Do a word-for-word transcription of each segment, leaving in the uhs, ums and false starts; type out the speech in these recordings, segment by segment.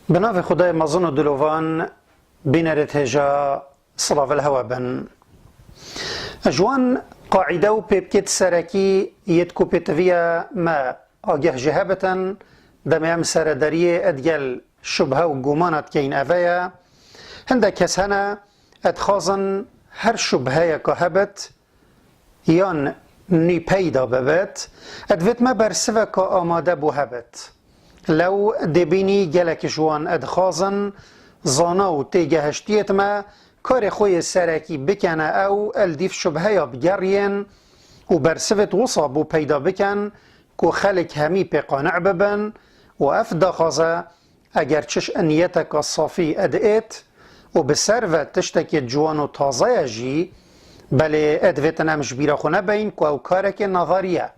Bi navê Xwedayê mezin û dilovan, bînerêt hêja silav li hewe bin. Ji wan qaîde û pêbkêt serekî yêt ku pêtiviya me ageh jê hebitin, demê em serederiyê digel şubhe û gumana dikeyin eve ye. Hindek kes hene, dixwazin her şubheyeka hebit, yan nî peyda bibit, divêt me bersiveka amade bo hebit. Lew dê bînî gelek ji wan dixwazin zana û têgehiştiyêt me karê xwe yê serekî bikene ew, li dîv şubheya bigeriyên û bersivêt wisa bo peyda bikin ku xelk hemî pê qanic bibin û ev daxwaze eger çiş niyeteka safî diêt û bi ser ve tiştekê ciwan û taze ye jî, belê divêtin em ji bîra xwe nebeyin ku ew karekê nazarî ye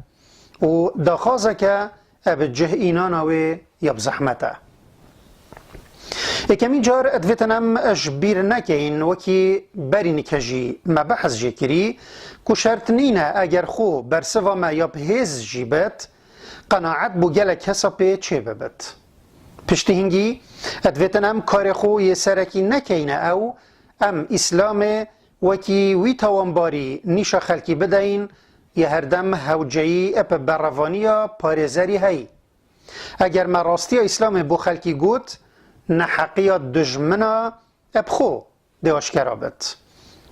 û daxwazeke bi cih înana wê ya bi zehmet e. Yekemîn car divêtin em ji bîr nekeyin, wekî berî nike jî me behs jê kirî, ku şert nîne eger xwe bersiva me ya bi hêz jî bit, qenaet bo gelek kesa pê çê bibit. Piştî hingî, divêtin em karê xwe yê serekî nekeyne ew, em Îslamê wekî wî tawanbarî nîşa xelkî bideyin, yê herdem hewceyî bi berevaniya parêzerî heyî. Eger me rastiya Îslamê bo xelkî got, neheqiya dijmina bi xwe dê aşkera bit.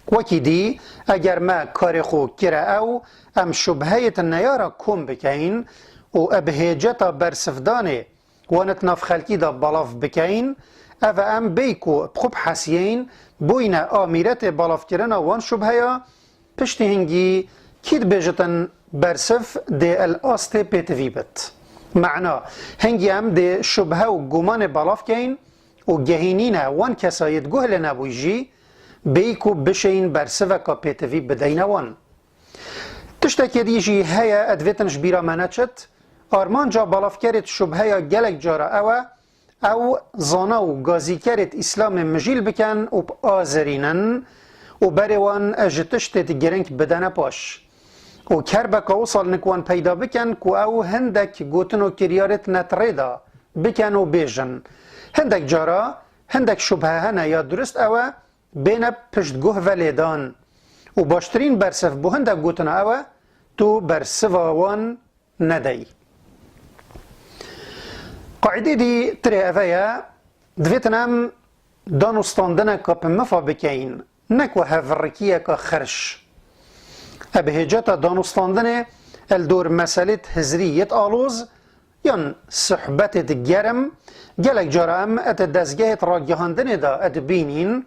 Wekî dî, eger me karê xwe kire ew, em şubheyêt neyara kom bikeyin û bi hêceta bersivdanê wan di nav xelkî de belav bikeyin, ev em bêy ku bi xwe bihesiyên bûyne amîretê belavkirina wan şubheya, piştî hingî kî dibêjitin bersiv dê li astê pêtivî bit. Mena, hingî em dê şubhe û gumanê belav keyin û gehînîne wan kesa yê di guh lê nebûy jî, bêy ku bişêyin bersiveka pêtivî bideyne wan. Tiştekê dî jî heye, divêtin ji bîra me neçit, armanca belavkerê di şubheya gelek cara ew e, ew zana û gazîkerêt Îslamê mijîl bikin û biazirînin û berê wan ji tiştêt giring bidene paş. Û kerbeka wisa li nik wan peyda bikin ku ew hindek gotin û kiryarêt netirê de bikin û bêjin. Hindek cara, hindek şubhe hene ya durist ew e, bêne piştguh ve lêdan. Û baştirîn bersiv bo hindek gotina ew e, tu bersiva wan nedey. Qaîdê dî tirê eve ye, divêtin em danûstandineka bi mifa bikeyin, ne ku hevrikiyeka xirş. Bi hêceta danûstandinê li dor meselêt hizrî yêt aloz, yan sohbetêt germ, gelek cara em di dezgehêt ragihandinê de dibînîn,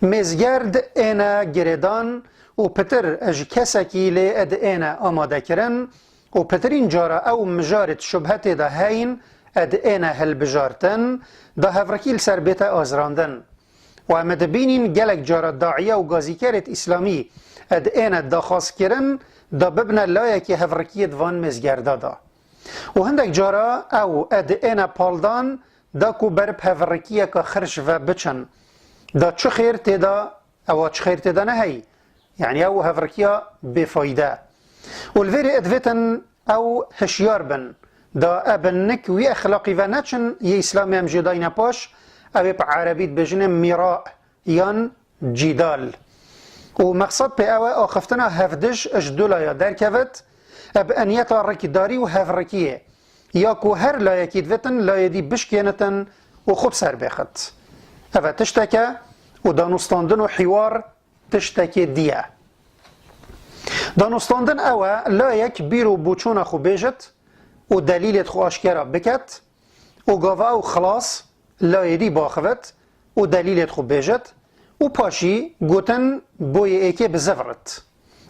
mêzgerd êne girêdan û pitir ji kesekî lê diêne amadekirin û pitirîn cara ew mijarêt şubhetê de heyn diêne hilbijartin, da hevrikî li ser bête azirandin. Û em dibînîn gelek cara daîye û gazîkerêt îslamî diêne daxwazkirin, da bibine layekî hevrikiyê di van mêzgerda de. Û hindek cara ew diêne paldan da ku ber bi hevrikiyeke xirş ve biçin. Da çi xêr tê de, ewa çi xêr tê de neheyî. Yanî ew hevrikiya bêfayde. Û li vêrê divêtin ew hişyar bin. Da e bi nik wî exlaqî ve neçin, yê Îslamê em jê dayne paş, ew ê bi erebî dibêjinê mîra yan cîdal. Û mexsed pê ew e axiftina hevdij ji du laya derkevit, bi niyeta rikdarî û hevrikiyê, ya ku her layekî divêtin layê dî bişkênitin û xwe bi ser bêxit. Ev e tiştek e û danûstandin û hîwar tiştekê dî ye. Danûstandin ew e, layek bîr û boçûna xwe bêjit û delîlêt xwe aşkera biket û gava ew xilas layê dî biaxivit û delîlêt xwe bêjit û paşî gotin bo yê êkê bizivirit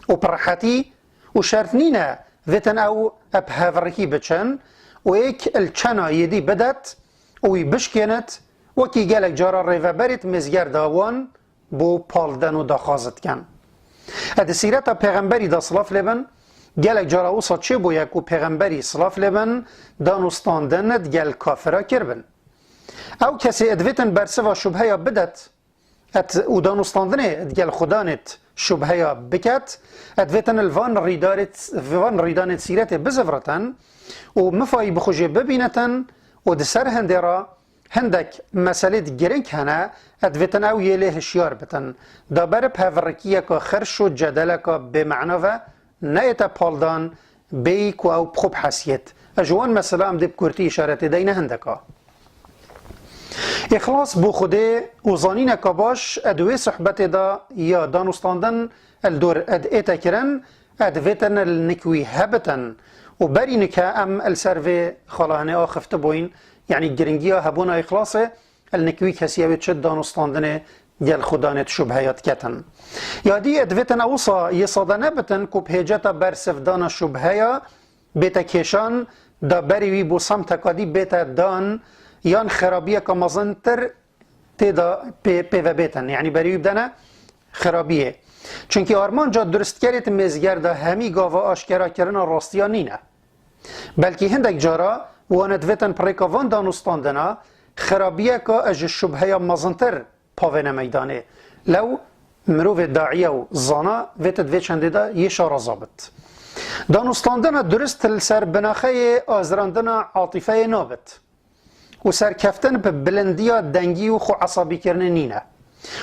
û bi rehetî û şert nîne vêtin ew bi hevrikî biçin û êk li çena yê dî bidet û wî bişkênit, wekî gelek cara rêveberêt mêzgerda wan bo pal den û daxwaz dikin. E di sîreta pêxemberî de silav lê bin, gelek cara wisa çêbûye ku pêxemberî silav lê bin, danûstandin digel kafira kiribin. Ew kesê divêtin bersiva şubheya bidet, et û danûstandinê digel xudanêt şubheya biket, et divêtin li van rîdarêt, van rîdanêt sîretê bizivritin û mifayî bi xwe jê bibînitin û di ser hindê re hindek meselêt giring hene, e divêtin ew yê lê hişyar bitin. Da berib hevrikiyeka xirş û cedeleka bêmena ve neyête paldan, bêyî ku ew bi xwe bihesiyêt. E ji wan mesela em dê bi kurtî îşaretê deyne hindeka. Îxlas bo Xwedê û zanîneka baş e di wê sohbetê de ya danûstandin e li dor e diête kirin, e divêtin li nik wî hebitin û berî nike em li ser vê xala hinê axifti bûyn, yanî giringiya hebûna îxlasê li nik wî kesî ew ê çi danûstandinê gel xwedanê di şubheya diketin. Ya dî e divêtin ew wisa yê sade nebitin ku bi hêceta bersivdana şubheya bête kêşan, da berî wî bo semteka dî bête dan yan xerabiyeka mezintir tê de pê, pê ve bêtin. Yanî berî wî bidene xerabiyê. Çunkî armanca duristkerê di mêzger de hemî gava aşkerakirina rastiya nîne. Belkî hindek cara wan e divêtin bi rêka van danûstandina xerabiyeka e ji şubheya mezintir pavêne meydanê. Lew mirovê daîye û zana vê ti di vê çendê de yê şaraza bit. Danûstandina durist li ser binaxeyê azirandina atîfeyê nabit û serkeftin bi bilindiya dengî û xwe esabîkirinê nîne.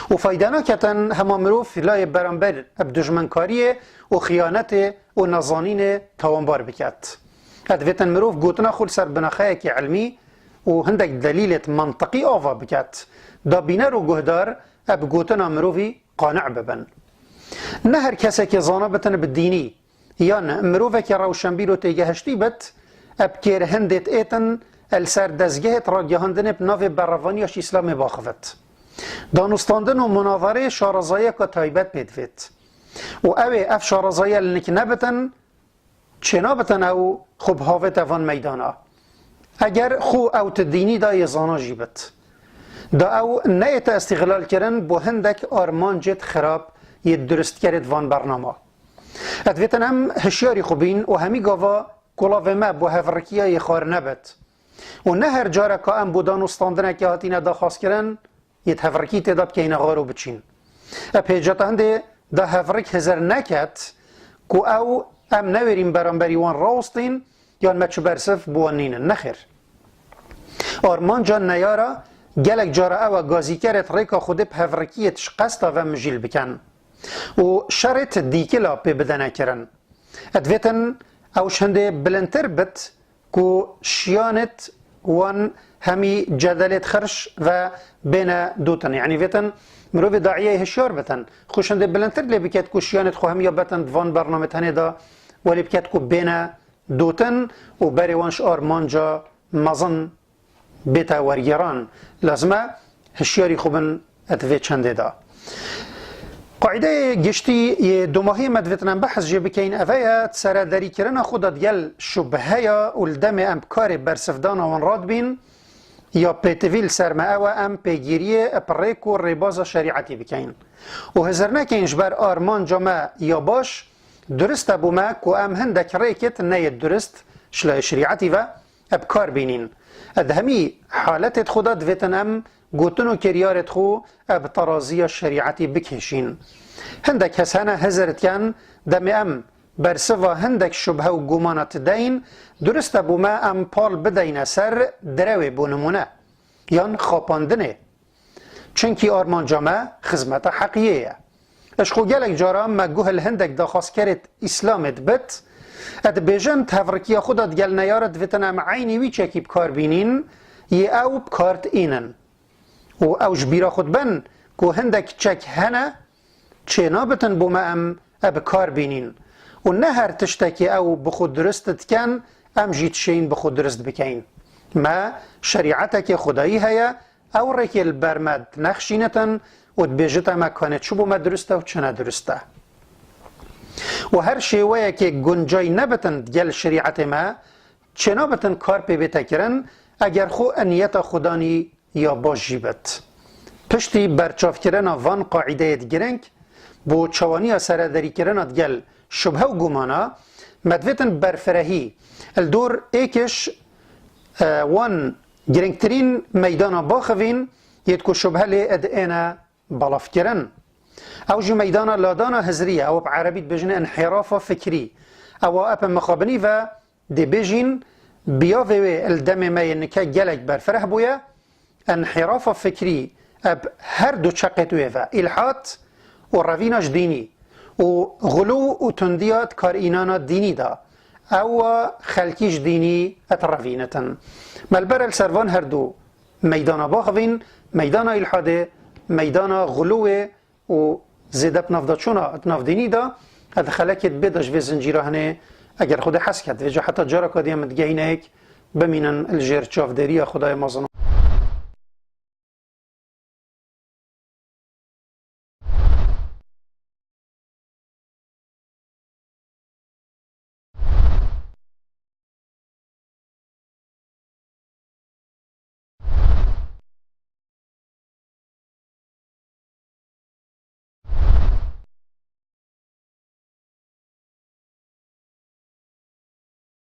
Û fayde naketin hema mirov layê beramber bi dijminkariyê û xiyanetê û nezanînê tawanbar biket. E divêtin mirov gotina xwe li ser binaxeyekî ilmî û hindek delîlêt mentiqî ava biket, da bîner û guhdar e bi gotina mirovî qanic bibin. Ne her kesekê zana bitin bi dînî, yan mirovekî rewşenbîr û têgehiştî bit, e bi kêrhindêt êtin e li ser dezgehêt ragihandinê bi navê berevaniya ji Îslamê baxivit. Danûstandin û munazerê şarazayiyeka taybet pê divêt. Û ew ê ev şarazayî li nik nebitin, çênabitin ew xwe bihavête van meydana. Eger xwe ew ti dînî de yê zana jî bit. Da ew neyête îstîxlalkirin bo hindek armancêt xirab yê duristkerêt van bernama. E divêtin em hişyarî xwe bîn û hemî gava kulavê me bo hevrikiya yê xwar nebit. Û ne her careka em bo danûstandinekê hatîne daxwazkirin, yê di hevrikî tê de bikeyne xwar û biçîn. E bi hêceta hindê da hevrik hizir neket ku ew em newêrîn beramberî wan rawestîn yan me çi bersiv bi wan nînin. Nexêr. Armanca neyara gelek cara ew e gazîkerêt rêka Xwedê bi hevrikiyêt ji qesta ve mijîl bikin û şerêt dîkila pê bidene kirin. E divêtin ew ji hindê bilindtir bit ku şiyanêt wan hemî cedelêt xirş ve bêne dotin. Yanî vêtin mirovê daîyê hişyar bitin. Xwe ji hindê bilindtir lê biket ku şiyanêt xwe hemiya betin di van bernamê tenê de welê biket ku bêne dotin û berê wan ji armanca mezin bête wergêran. Lazim e hişyarî xwe bin di vê çendê de. Qaîdeyê giştî yê domahiyê me divêtin em behs jê bikeyin, ev e, di serederîkirina xwe de digel şubheya û li demê em bi karê bersivdana wan radibîn, ya pêtivî li ser me ew e, em pêgîriyê bi rêk û rêbaza şerîetî bikeyin. Û hizir nekeyin ji ber armanca me ya baş, durist e bo me ku em hindek rêkêt neyê durist ji layê şerîetî ve e bi kar bînîn. E di hemî haletêt xwe de divêtin em gotin û kiryarêt xwe e bi teraziya şerîetî bikêşîn. Hindek kes hene hizir dikin, demê em bersiva hindek şubhe û gumana ti deyin, durist e bo me em pal bideyne ser direwê bo nimûne, yan xapandinê. Çunkî armanca me xizmeta heqiyê ye. Ji xwe gelek caran me guh li hindek daxwazkerêt Îslamê dibit, e dibêjin, di hevrikiya xwe de digel neyara divêtin em eynî wî çekî bi kar bînîn, yê ew bi kar diînin. Û ew ji bîra xwe dibin ku hindek çek hene, çênabitin bo me em e bi kar bînîn. Û ne her tiştekê ew bi xwe durist dikin, em jî dişêyin bi xwe durist bikeyin. Me şerîetekê xwedayî heye, ew rêkê li ber me dinexşînitin û dibêjite me kanê çi bo me durist e û çi ne durist e. Û her şêweyekê guncay nebitin digel şerîetê me, çênabitin kar pê bête kirin, eger xwe e niyeta xwedanî ya baş jî bit. Piştî berçavkirina van qaîdeyêt giring, bo çawaniya serederîkirina digel şubhe û gumana, me divêtin berfirehî li dor êkiş, e, wan giringtirîn meydana baxivîn, yêt ku şubhe lê ed êne belavkirin. Ew jî meydana ladana hizrî ye, ew bi erebî dibêjin inhîrafa fikrî. Ewa ep mixabinî ve dê bêjîn, biyavê wê li demê me yê nike gelek berfireh bûye, Enhirafa fikrî eb her du çeqêt wê ve, îlhad û revîna ji dînî û xulû û tundiya di karînana dînî de, ew xelkî ji dînî et revînitin. Me li ber li ser van her du meydana baxivîn, meydana îlhadê, meydana xulûwê û zêde bi navdaçûna di nav dînî de, ez xelekê dibê de ji vê zincîra hinê, eger Xwedê hez ket, vêca heta caraka diye min digehîne yek, bimînin li jêr çavdêriya Xwedayê mezin.